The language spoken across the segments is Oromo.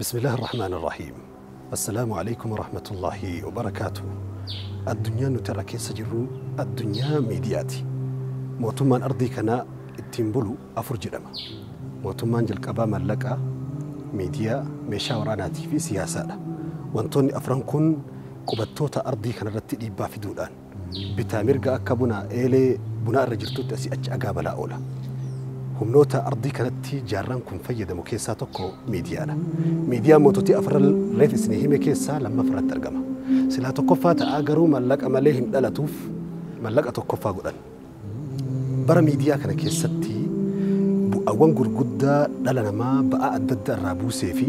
بسم الله الرحمن الرحيم. السلام عليكم ورحمة الله وبركاته. Addunyaan nuti irra keessa jirru addunyaa miidiyaati. Mootummaan ardii kanaa ittiin bulu afur jedhama. Mootummaan jalqabaa mallaqaa, miidiyaa, meeshaa waraanaatii fi siyaasaadha. Wantoonni afran kun qubattoota ardii kanarratti dhiibbaa fiduudhaan bitaa mirga akka buna eelee bunaa irra jirtutti asii achi agaabalaa oola. Humnoota ardii kanatti jaarraan kun fayyadamu keessaa tokko miidiyaadha. Miidiyaan moototii afran reef isinii hime keessaa lammaffaarratti argama. Silaa tokkoffaa ta'aa garuu mallaqa malee hin dhalatuuf mallaqa tokkoffaa godhan. Bara miidiyaa kana keessatti bu'aawwan gurguddaa dhala namaa ba'aa adda addaa irraa buusee fi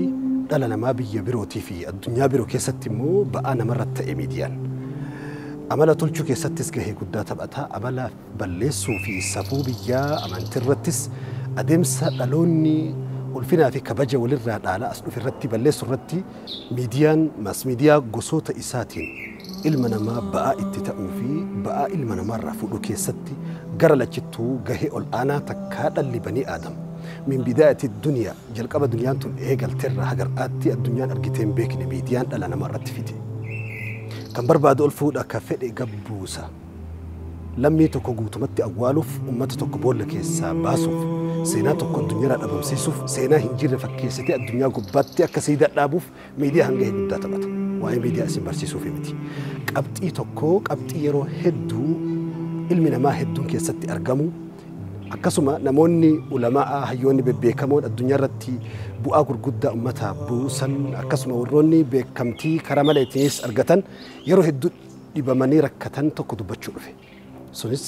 dhala namaa biyya birootii fi addunyaa biroo keessatti immoo ba'aa namarratti ta'e miidiyaan. Amala tolchuu keessattis gahee guddaa taphata. Amala balleessuu fi safuu biyyaa amantiirrattis adeemsa dhaloonni ulfinaa fi kabaja walirraa dhaalaa as dhufe irratti balleessuu irratti miidiyaan maas miidiyaa gosoota isaatiin ilma namaa ba'aa itti ta'uu fi ba'aa ilma namaarraa fuudhuu keessatti gara lachittuu gahee ol aanaa takkaa dhalli banii aadam. Min bidaayati duniyaa jalqaba duniyaan tun eegalteerraa haga har'aatti addunyaan argitee hin beekne miidiyaan dhala namaa irratti fide. Kan barbaadu ol fuudha, ka fedhe gabbuusa. Lammii tokko guutumatti awwaaluuf, uummata tokko boolla keessaa baasuuf, seenaa tokko addunyaarraa dhabamsiisuuf, seenaa hin jirre fakkeessitee addunyaa gubbaatti akka siidaa dhaabuuf miidiyaa hanga guddaa taphata. Waa'ee miidiyaa isin barsiisuuf miti. Qabxii tokko qabxii yeroo hedduu ilmi namaa hedduun keessatti argamu akkasuma namoonni ulamaa hayyoonni bebbeekamoon addunyaa irratti bu'aa gurguddaa uummataaf buusan akkasuma warroonni beekamtii karaa maleetiinis argatan yeroo hedduu dhibamanii rakkatan tokko dubbachuu dhufe. Sunis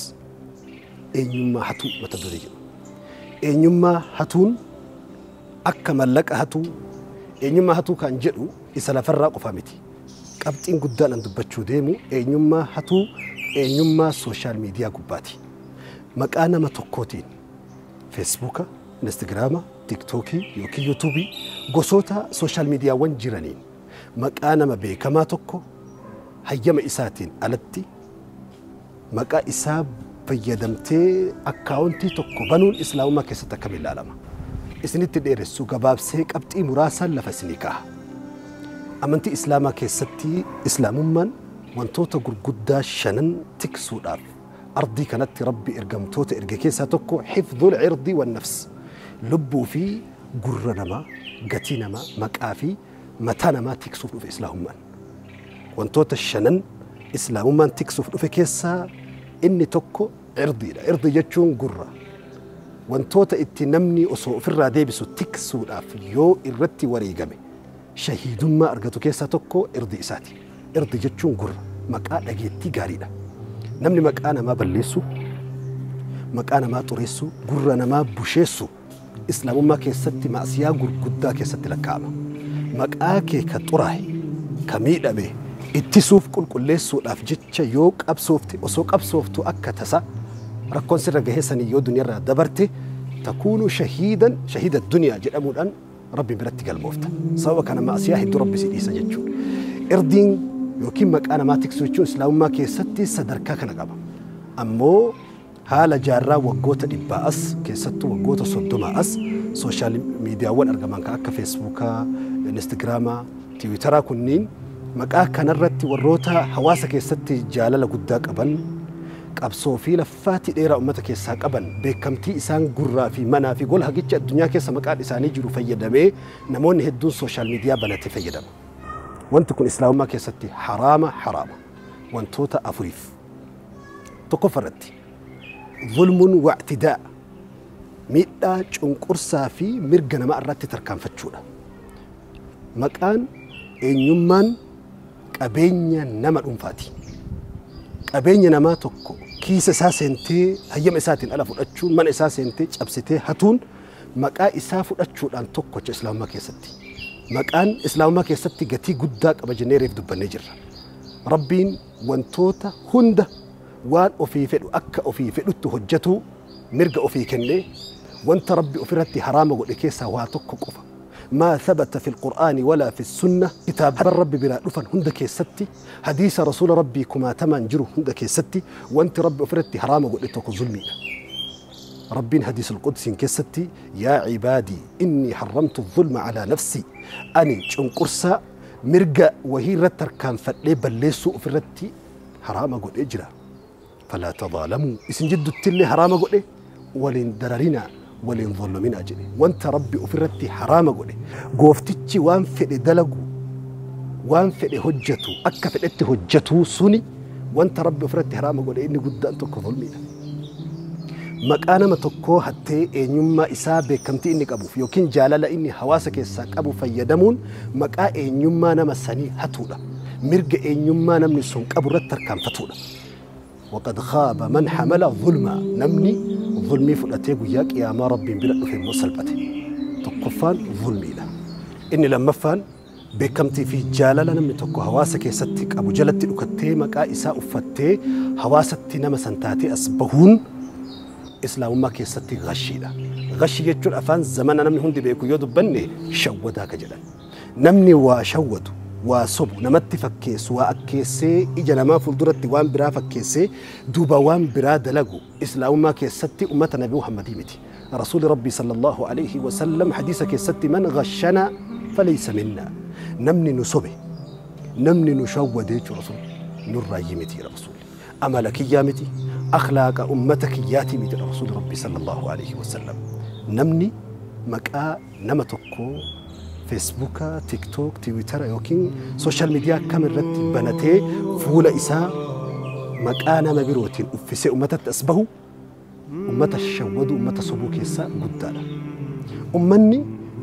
eenyummaa hatuu mata duree jedhu. Eenyummaa hatuun akka mallaqa hatuu, eenyummaa hatuu kan jedhu isa lafarraa qofa miti. Qabxiin guddaan an dubbachuu deemu eenyummaa hatuu eenyummaa sooshaal miidiyaa gubbaati. Maqaa nama tokkootiin feesbuuka, instagiraama, tiiktookii yookiin yuutuubii gosoota sooshaal miidiyaawwan jiraniin maqaa nama beekamaa tokko hayyama isaatiin alatti maqaa isaa fayyadamtee akkaawuntii tokko banuun islaamummaa keessatti akkamiin ilaalama? Isinitti dheeressu gabaabsee qabxii muraasaan lafa isinii kaa'a. Amantii islaamaa keessatti islaamummaan wantoota gurguddaa shanan tiksuudhaaf ardii kanatti rabbi ergamtoota erge keessaa tokko xifdul cirdii wan nafs, lubbuu fi gurra namaa, gatii namaa, maqaa fi mataa namaa tiksuuf dhufe islaamummaan. Wantoota shanan islaamummaan tiksuuf dhufe keessaa inni tokko cirdiidha. Cirdii jechuun gurra. Wantoota itti namni osoo ofirraa deebisu tiksuudhaaf yoo irratti wareegame shahiidummaa argatu keessaa tokko irdii isaati. Irdii jechuun gurra, maqaa dhageettii gaariidha. Namni maqaa namaa balleessu, maqaa namaa xureessu, gurra namaa busheessu islaamummaa keessatti maasiyaa gurguddaa keessatti lakkaa'ama. Maqaa kee ka xuraa'e, ka miidhame ittisuuf qulqulleessuudhaaf jecha yoo qabsoofte, osoo qabsooftu akka tasa rakkoon sirra gahee sanii yoo duniyaarraa dabarte takuunu shahiidan shahiida duniyaa jedhamuudhaan rabbi biratti galmoofta. Sababa kana maasiyaa hedduu rabbi si dhiisa jechuudha. Irdiin yookiin maqaa namaa tiksuu jechuun islaamummaa keessatti sadarkaa kana qaba. Ammoo haala jaarraa waggoota 100 as keessattuu waggoota 30 as sooshaal miidiyaawwan argaman kan akka feesbuukaa, instagiraamaa, tiwiitaraa kunniin maqaa kanarratti warroota hawaasa keessatti jaalala guddaa qaban qabsoo fi laffaatii dheeraa uummata keessaa qaban beekamtii isaan gurraa fi manaa fi gola hagicha addunyaa keessa maqaan isaanii jiru fayyadamee namoonni hedduun sooshaal miidiyaa banatee fayyadama. Wanti kun islaamummaa keessatti haraama haraama wantoota afuriif. Tokkoffarratti zulmuun wa'tidaa, miidhaa cunqursaa fi mirga namaa irratti tarkaanfachuudha. Maqaan eenyummaan qabeenya nama dhuunfaati. Qabeenya namaa tokko kiisa isaa seentee hayyama isaatiin ala fudhachuun, mana isaa seentee cabsitee hatuun maqaa isaa fudhachuudhaan tokkocha islaamummaa keessatti. Maqaan islaamummaa keessatti gatii guddaa qaba jennee reef dubbannee jirra. Rabbiin wantoota hunda waan ofii fedhu akka ofii fedhutti hojjetu mirga ofii kennee wanta rabbi ofirratti haraama godhe keessaa waa tokko qofa. ما ثبت في القرآن ولا في السنة كتاب الرب بلا دفن هند كيستي، حديث رسول ربي كما تمن جرو هند كيستي، وانت ربي أفرتي حرام قلت ظلمي. Rabbiin hadiis alqudsiin keessatti yaa cibaadii inni harramtu zulma calaa nafsi, ani cunqursaa mirga wahii irratti harkaanfadhee balleessuu ofirratti haraama godhee jira. Falaa tadaalamuu, isin jidduttillee haraama godhe, waliin dararinaa, waliin zollominaa jedhe. Wanta Rabbi ofirratti haraama godhe, gooftichi waan fedhe dalagu, waan fedhe hojjetu, akka fedhetti hojjetuu suni, wanta Rabbi ofirratti haraama godhe inni guddaan tokko zulmiidha. Maqaa nama tokkoo hattee eenyummaa isaa, beekamtii inni qabuuf yookiin jaalala inni hawaasa keessaa qabu fayyadamuun maqaa eenyummaa nama sanii hatuudha. Mirga eenyummaa namni sun qabu irratti tarkaanfatuudha. وقد خاب من حمل ظلما, namni zulmii fudhatee guyyaa qiyaamaa Rabbiin bira dhufe immoo salphate. Tokkoffaan zulmiidha. Inni lammaffaan beekamtii fi jaalala namni tokko hawaasa keessatti qabu jalatti dhukattee, maqaa isaa uffattee, hawaasatti nama san taatee as bahuun islaamummaa keessatti gashiidha. Gashii jechuun afaan zamana namni hundi beeku yoo dubbanne shawwadaa ka jedhan. Namni waa shawwadu, waa sobu, namatti fakkeessu, waa akkeessee ija namaa fuulduratti waan biraa fakkeessee duuba waan biraa dalagu islaamummaa keessatti ummata Nabi Muhammadii miti. Rasuuli Rabbii sallallahu alaihi wasallam hadiisa keessatti man gashana falaysa minna. Namni nu sobe, namni nu shawwade jechuudha, rasuul nurraayyii miti rasuulli. Amala kiyyaa miti, akhlaaqa ummata kiyyaatii miti rasuuli Rabbii sallallahu alaihi wasallam. Namni maqaa nama tokkoo Feesbuuka, TikTok, Tiwiitara yookiin social media kam irratti banatee fuula isaa maqaa nama birootiin uffisee ummatatti as bahu ummata shawwadu, ummata sobuu keessaa guddaadha. Ummanni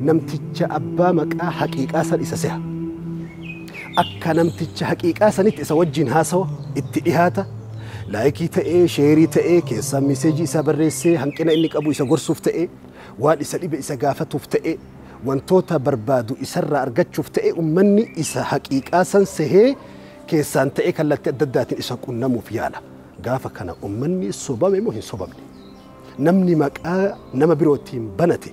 namticha abbaa maqaa haqiiqaa san isa seha. Akka namticha haqiiqaa sanitti isa wajjin haasawa, itti dhihaata, like ta'ee, share ta'ee, keessaa message isaa barreessee hanqina inni qabu isa gorsuuf ta'ee, waan isa dhibe isa gaafatuuf ta'ee, wantoota barbaadu isarraa argachuuf ta'e, ummanni isa haqiiqaa san sehee keessaan ta'ee kallattii adda addaatiin isa qunnamuuf yaala. Gaafa kana ummanni sobame moo hin sobamne? Namni maqaa nama birootiin banate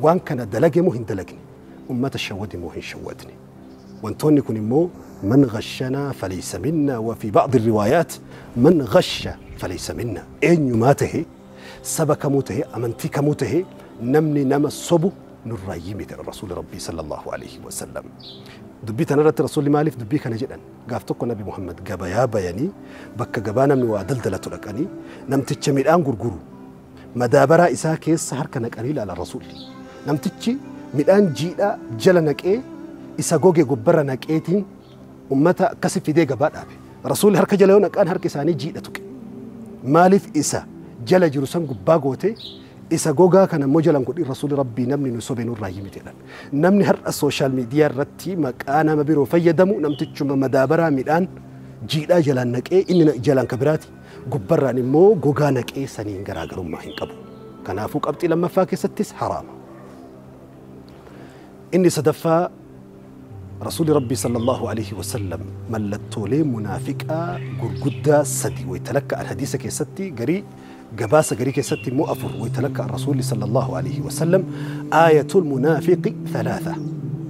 waan kana dalage moo hin dalagne? Ummata shawwade moo hin shawwadne? Wantoonni kun immoo من غشنا فليس منا، وفي بعض الروايات من غش فليس منا. Eenyumaa tahe, saba kamuu tahe, amantii kamuu tahe, namni nama sobu nurraayyii miti rasuuli Rabbii sallallahu alaihi wasallam. Dubbii tanarratti rasuulli maaliif dubbii kana jedhan? Gaaf tokko Nabi Muhammad gabayaa bayanii, bakka gabaa namni waa daldalatu dhaqanii, namticha midhaan gurguru madaabaraa isaa keessa harka naqanii ilaala rasuulli. Namtichi midhaan jiidhaa jala naqee, isa goge gubbarra naqeetiin ummata akkasi fidee gabaa dhaabe. Rasuulli harka jala yoo naqaan harka isaanii jiidha tuqe. Maaliif isa jala jiru san gubbaa goote, isa gogaa kana immoo jalan godhin? Rasuulli Rabbii namni nu sobe nurraa himite jedhan. Namni har'a social media irratti maqaa nama biroo fayyadamu namtichuma madaabaraa midhaan jiidhaa jalaan naqee, inni jalaan ka biraati, gubbarraan immoo gogaa naqee saniin garaagarummaa hin qabu. Kanaafuu qabxii lammaffaa keessattis haraama. Inni sadaffaa, rasuulli Rabbii sallallahu alaihi wasallam mallattoolee munaafiqaa gurguddaa sadi waytalakka hadiisa keessatti, garii gabaasa garii keessatti immoo afur waytalakka, rasuulli sallallahu alaihi wasallam آية المنافق ثلاثة,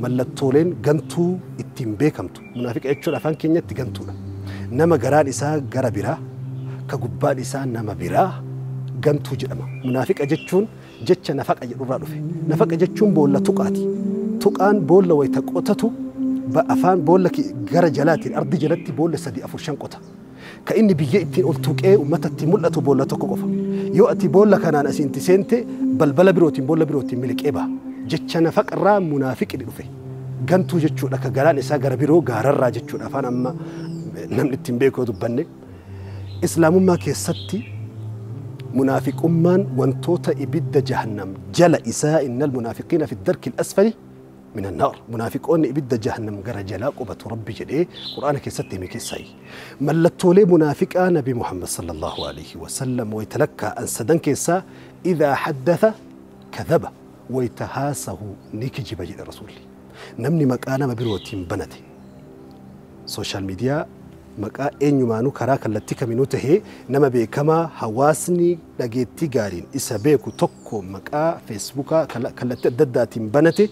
mallattooleen gantuu ittiin beekamtu. Munaafiqa jechuun afaan keenyatti gantuudha. Nama garaan isaa gara biraa ka gubbaan isaa nama biraa gantuu jedhama. Munaafiqa jechuun jecha nafaqa jedhurraa dhufe. Nafaqa jechuun boolla tuqaati. Tuqaan boolla wayita qotatu afaan boolla gara jalaatiin ardi jalatti boolla sadi, afur, shan qota. Ka inni biyya ittiin ol tuqee uummatatti mul'atu boolla tokko qofa. Yoo ati boolla kanaan asiinti seente, balbala birootiin, boolla birootiin miliqee baha. Jecha nafaqarraa munaafiqni dhufe. Gantuu jechuudha, ka garaan isaa gara biroo gaararraa jechuudha, afaan amma namni ittiin beeku yoo dubbanne. Islaamummaa keessatti munaafiqummaan wantoota ibidda jahannam jala isaa, إن المنافقين في الدرك الأسفل من النار, munaafiqoonni ibidda jahannam gara jalaa qubatu Rabbi jedhee Qur'aana keessatti hime keessaayi. Mallattoolee munaafiqaa Nabi Muhammad sallallahu alaihi wasallam waytalakkaa an sadan keessaa إذا حدث كذب, wayta haasahu ni kijiba jedhe rasuulli. Namni maqaa nama birootiin banate social media, maqaa eenyumaanuu karaa kallattii kaminuu tahee, nama beekamaa hawaasni dhageettii gaariin isa beeku tokko maqaa Feesbuukaa kallattii adda addaatiin banate,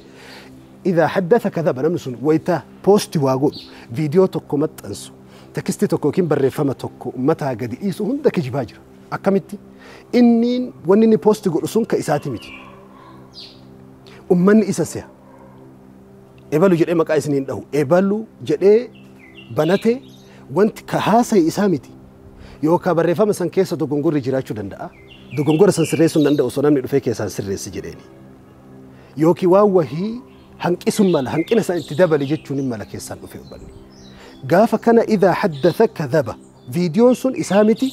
إذا حدث كذب, namni sun wayita post waa godhu, viidiyoo tokko maxxansu, text tokko yookiin barreeffama tokko uummataa gadi dhiisu hunda kijibaa jira. Akkamitti? Inni wanni inni poosti godhu sun ka isaati miti. Ummanni isa se'a. Ebalu jedhee maqaa isiniin dhahu. Ebalu jedhee banate wanti ka haasaye isaa miti. Yookaan barreeffama san keessa dogongorri jiraachuu danda'a. Dogongora san sirreessuu hin danda'u osoo namni dhufee keessaan sirreessi jedheeni. Yookiin waan wahii hanqisuun mala hanqina san itti dabali jechuun hin mala keessaan dhufee hubanni. Gaafa kana idhaa haddatha kadhaba. Viidiyoon sun isaa miti.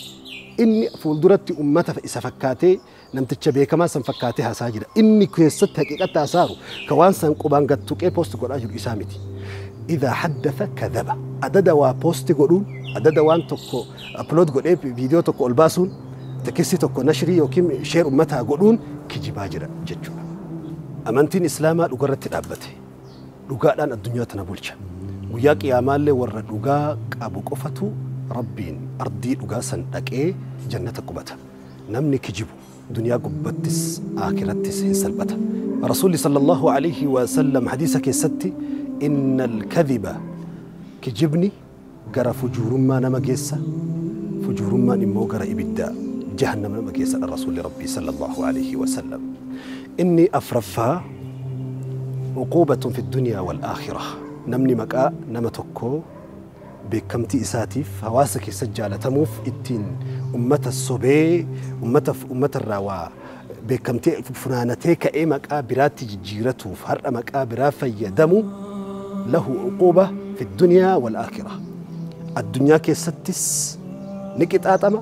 Inni fuulduratti ummata isa fakkaatee namticha beekamaa san fakkaatee haasaa jira. Inni keessatti haqiiqatti haasaaru ka waan san qubaan gad tuqee poosti godhaa jiru isaa miti. Idhaa haddatha kadhaba. Adada waa poosti godhuun, adada waan tokko upload godhee viidiyoo tokko ol baasuun, tekistii tokko nashrii yookiin sheer ummataa godhuun kijibaa jira jechuudha. Amantiin Islaamaa dhugarratti dhaabbate. Dhugaadhaan addunyaa tana bulcha. Guyyaa qiyaamaallee warra dhugaa qabu qofatu Rabbiin ardii dhugaa san dhaqee jannata qubata. Namni kijibu duniyaa gubbattis aakirattis hin salphata. Rasuulli sallallahu alaihi wa sallam hadiisa keessatti innal kadhiba kijibni gara fujuurummaa nama geessa, fujuurummaan immoo gara ibidda jahannama nama geessa Rasuulli Rabbii sallallahu alaihi wa sallam. Inni afraffaa uquubatun fi dunyaa wal aakhirah. Namni maqaa nama tokkoo beekamtii isaatiif hawaasa keessa jaalatamuuf ittiin ummata sobee ummata irraa waa beekamtii funaanatee ka'ee maqaa biraatti jijjiiratuuf har'a maqaa biraa fayyadamu lahu uquuba fi dunyaa wal aakhirah. Addunyaa keessattis ni qixaaxama,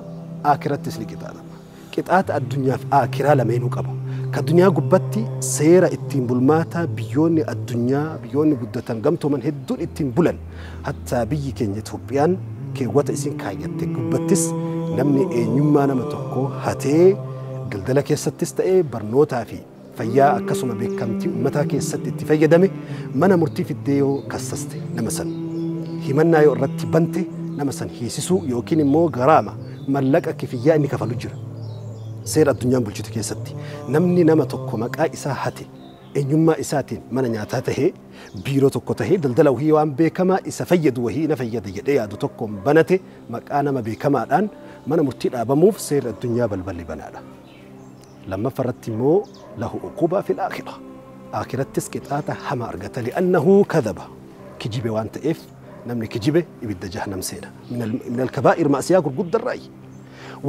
aakirattis ni qixaaxama. Qixaaxa addunyaaf aakiraa lameenuu qaba. Ka addunyaa gubbatti seera ittiin bulmaata biyyoonni addunyaa biyyoonni guddatan gamtooman hedduun ittiin bulan hattaa biyyi keenya Itoophiyaan keewwata isin kaayyatte gubbattis namni eenyummaa nama tokkoo hatee daldala keessattis ta'ee barnootaa fi fayyaa akkasuma beekamtii uummataa keessatti itti fayyadame mana murtii fiddee yoo kassaste nama san himannaa yoo irratti bante nama san hiisisuu yookiin immoo garaama mallaqa kifiyyaa inni kafalu jira. Seera addunyaan bulchitu keessatti namni nama tokko maqaa isaa hate eenyummaa isaatiin mana nyaataa tahee biiroo tokko tahee daldala wahii waan beekamaa isa fayyadu wahii na fayyada jedhee yaadu tokkoon banate maqaa nama beekamaadhaan mana murtii dhaabamuuf seera addunyaa balballi banaadha. Lammaffaa irratti immoo lahu uquubaa fil aakhira. Aakirattis qixaaxa hamaa argata li'annahu kadhaba. Kijibe waan ta'eef namni kijibe ibidda jahannam seena. Min alkabaa'ir ma'siyaa gurguddarraayi.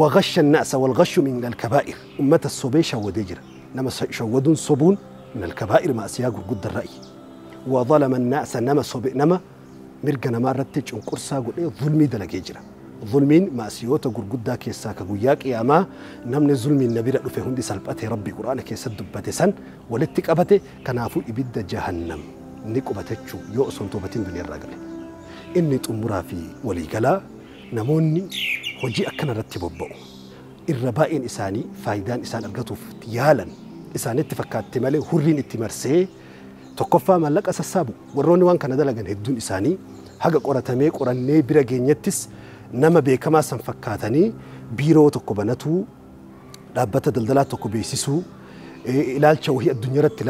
وغش الناس والغش من الكبائر. أمة الصبي شودي جرا نما شودون صبون من الكبائر ما أسياق قد الرأي. وظلم الناس نما صبي نما مرقنا ما رتج انقرصا قل إيه ظلمي دلقي جرا ظلمين ما أسيوتا قد كيسا كقوياك يا ما نمن ظلمي النبي رألو في هندي سلبته ربي قرآن كيسا دبته سن ولتك أبته كنافو إبد جهنم نكوبتشو يؤسن توبتين دنيا الرجل. إني تأمرها في ولي قلا namoonni hojii akkana irratti bobba'u irra baay'een isaanii faayidaan isaan argatuuf yaalan isaanitti fakkaatte malee hurriin itti marsee tokkoffaa maallaqa sassaabu. Warroonni waan kana dalagan hedduun isaanii haga qoratamee qorannee bira geenyettis nama beekamaa san fakkaatanii biiroo tokko banatuu, dhaabbata daldalaa tokko beeksisuu, ilaalcha wahii addunyaa irratti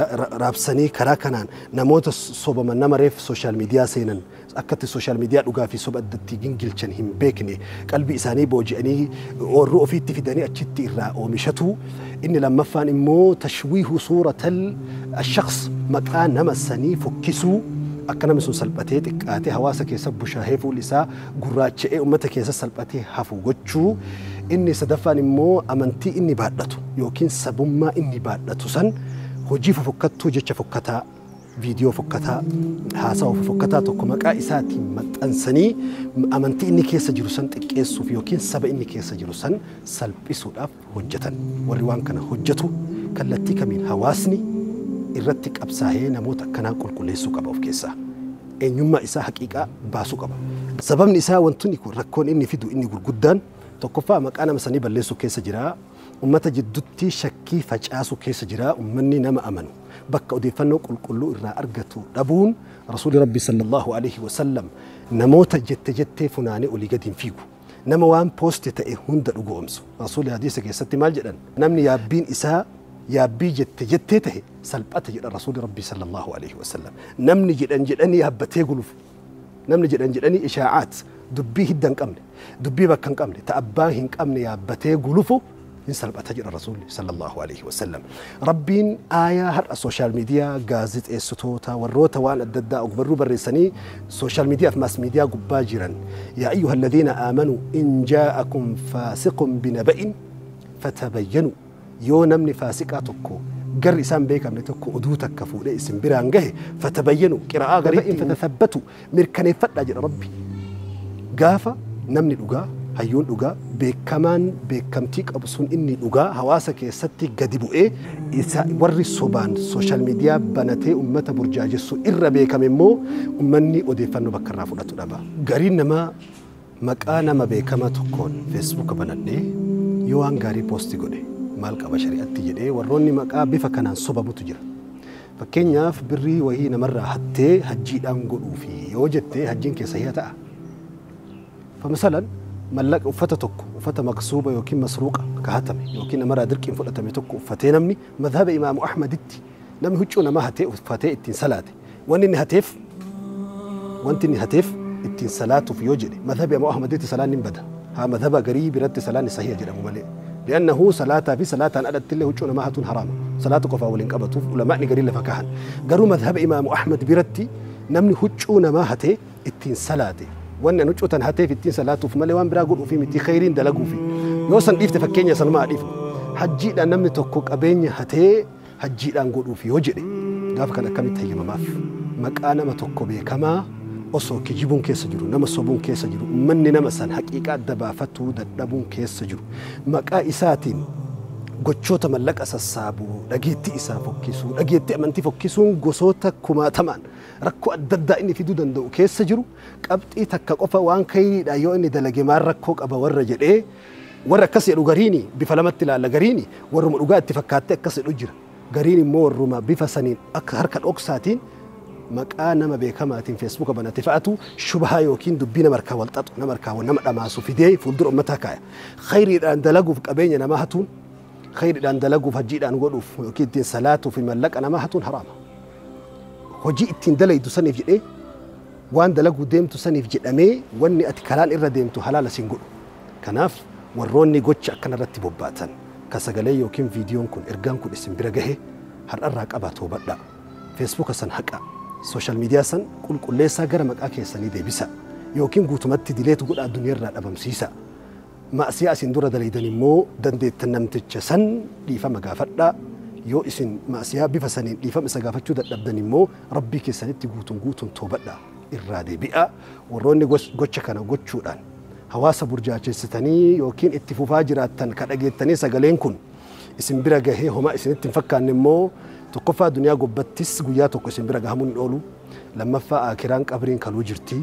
raabsanii karaa kanaan namoota sobaman nama reef sooshaal miidiyaa seenan akkatti sooshaal miidiyaa dhugaa fi soba addatti gingilchan hin beekne qalbii isaanii booji'anii oorruu ofiitti fidanii achitti irraa oomishatu. Inni lammaffaan immoo tashwiihu suuratal shakhs maqaa nama sanii fokkisuu akka namni sun salphatee xiqqaatee hawaasa keessa bushaahee fuulli isaa gurraacha'ee uummata keessa salphatee hafu gochuu. Inni sadaffaan immoo amantii inni baadhatu yookiin sabummaa inni baadhatu san hojii fofokkattuu jecha fokkataa viidiyoo fokkataa haasawa fokkataa tokko maqaa isaatiin maxxansanii amantii inni keessa jiru san xiqqeessuuf yookiin saba inni keessa jiru san salphisuudhaaf hojjetan. Warri waan kana hojjetu kallattii kamiin hawaasni irratti qabsaa'ee namoota akkanaa qulqulleessuu qaba of keessaa. Eenyummaa isaa haqiiqaa baasuu qaba. Sababni isaa wantoonni kun rakkoon inni fidu inni gurguddaan tokkoffaa maqaa nama sanii balleessuu keessa jira. Uummata jidduutti shakkii facaasuu keessa jira. Uummanni nama amanu bakka odeeffannoo qulqulluu irraa argatu dhabuun Rasuulli Rabbi sallallahu alaihi wasallam namoota jette jettee funaanee olii gadi hin fiigu. Nama waan poosti ta'e hunda dhugoomsu. Rasuulli hadiisa keessatti maal jedhan? Namni yaabbiin isaa yaabbii jette jettee ta'e salphata jedha Rasuulli Rabbi sallallahu alaihi wasallam. Namni jedhan jedhanii yaabbatee gulufu. Namni jedhan jedhanii ishaacaat Dubbii hidda hin qabne, dubbii bakka hin qabne, ta abbaa hin qabne yaabbatee gulufu hin salphata jedha Rasuulli sallallahu alaihi wasallam. Rabbiin aayaa har'a social media gaazexeessitoota warroota waan adda addaa ogbarruu barreessanii social media fi mass media gubbaa jiran, yaa ayyuha alladhiina aamanuu in jaa'akum faasiqun binaba'in fatabayyanu, yoo namni faasiqaa tokko garri isaan beekamne tokko oduu takka fuudhee isin biraan gahe, fatabayyanu qiraa'aa gariitti fatathabbatu, mirkaneeffadhaa jedha Rabbi. Gaafa namni dhugaa, hayyuun dhugaa, beekamaan beekamtii qabu sun inni dhugaa hawaasa keessatti gadi bu'ee isa warri sobaan social media banatee ummata burjaajessu irra beekame immoo ummanni odeeffannoo bakka irraa fudhatu dhaba. Gariin namaa maqaa nama beekamaa tokkoon feesbuuka banadhee yoo waan gaarii post godhe maal qaba shari'atti jedhee warroonni maqaa bifa kanaan sobamutu jira. Fakkeenyaaf birrii wayii namarraa hattee hajjiidhaan godhuufi yoo jettee hajjiin keessa hi'a ta'a. Famasalan mallaqa uffata tokko, uffata maqsuuba yookiin masruuqa ka hatame yookiin namarraa dirqiin fudhatame tokko uffatee namni madhaba Imaamu Ahmaditti namni huccuu namaa hatee uffatee ittiin salaate, wanni inni hateef, wanti inni hateef ittiin salaatuuf yoo jedhe, madhaba Imaamu Ahmaditti salaan hin bada. Haa madhaba garii biratti salaan sahiha jedhamu malee. Li'annahu salaataa fi salaataan alatti illee huccuu namaa hatuun haraama. Salaata qofaa waliin qabatuuf ulamaa'ni garii lafa kahan. Garuu madhaba Imaamu Ahmad biratti namni huccuu namaa hatee ittiin salaate, wanni an huccuu tan hateef ittiin salaatuuf malee waan biraa godhuufi miti, khayriin dalaguufi. Yoo san dhiifte, fakkeenya sanumaa dhiifne, hajjiidhaan namni tokko qabeenya hatee hajjiidhaan godhuufi yoo jedhe, gaafa kan akkamitti hayyamamaaf? Maqaa nama tokko beekamaa osoo kijibuun keessa jiru, nama sobuun keessa jiru, ummanni nama san haqiiqaa adda baafatuu dadhabuun keessa jiru, maqaa isaatiin gochoota mallaqa sassaabuu, dhageettii isaa fokkisuu, dhageettii amantii fokkisuun gosoota kumaatamaan rakkoo adda addaa inni fiduu danda'u keessa jiru, qabxii takka qofa waan kayriidha yoo inni dalage maal rakkoo qaba warra jedhee, warra akkas jedhu gariini bifa lamatti ilaalla. Gariini warruma dhugaa itti fakkaattee akkas jedhu jira, gariin immoo warruma bifa saniin akka harka dhoksaatiin maqaa nama beekamaatiin feesbuuka banate fa'atu shubahaa yookiin dubbii nama harkaa wal xaxu, nama harkaa nama dhamaasu fidee fuuldura uummataa kaaya. Khayriidhaan dalaguuf qabeenya namaa hatuun, khayriidhaan dalaguuf hajjiidhaan godhuuf yookiin ittiin salaatuuf mallaqa namaa hatuun haraama. Hojii ittiin dalaydu saniif jedhee, waan dalaguu deemtu saniif jedhamee, wanni ati karaan irra deemtu halaala siin godhu. Kanaaf warroonni gocha akkanarratti bobbaatan, ka sagalee yookiin viidiyoon kun, ergaan kun isin bira gahe, har'arraa qabaa toobadhaa. Feesbuuka san haqa. Social media san qulqulleessaa, gara maqaa keessanii deebisa. Yookiin guutumatti delete godhaa, addunyaarraa dhabamsiisa. Maasiyaa isin dura dalaydan immoo dandeettan namticha san dhiifama gaafadhaa. Yoo isin maasiyaa bifa saniin dhiifama isa gaafachuu dadhabdan immoo Rabbii keessanitti guutuun guutuun toobadhaa. Irraa deebi'aa. Warroonni gocha kana gochuudhaan hawaasa burjaachessitanii yookiin itti fufaa jiraattan, ka dhageettanii sagaleen kun isin bira gahee homaa isinitti hin fakkaanne immoo, tokkoffaa duniyaa gobbattis guyyaa tokko isin bira gahamuun hin oolu, lammaffaa akiraan qabriin kaluu jirti,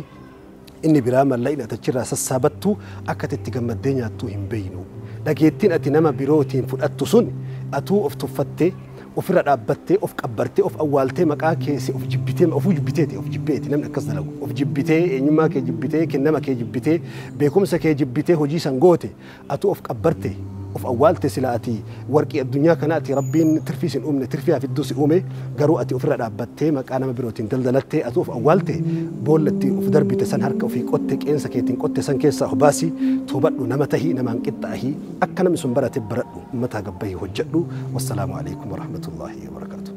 inni biraa mallaqni ati achirraa sassaabattu akka ati itti gammaddee nyaattuu hin beeynu. Dhageettiin ati nama birootiin fudhattu sun atuu of tuffattee, ofirra dhaabbattee, of qabbartee, of awwaaltee, maqaa keessi of jibbitee, ofuu jibbiteeti, of jibbeeti namni akkas dalagu, of jibbitee, eenyummaa kee jibbitee, kennama kee jibbitee, beekumsa kee jibbitee hojii san goote. Atuu of qabbarte, of awwaalte. Sila ati warqii addunyaa kana, ati Rabbiin tirfii sin uumne, tirfii hafidduu si uume, garuu ati ofirra dhaabbattee maqaa nama birootiin daldalattee atuu of awwaalte. Boolla itti of darbite san harka ofii qotte, qeensa keetiin qotte san keessaa of baasi, toobadhu, nama tahii, namaan qixxaahii, akka namni sun barate baradhu, ummataa gabbayii hojjedhu. Wassalaamu alaikum warahmatullaahi wabarakaatu.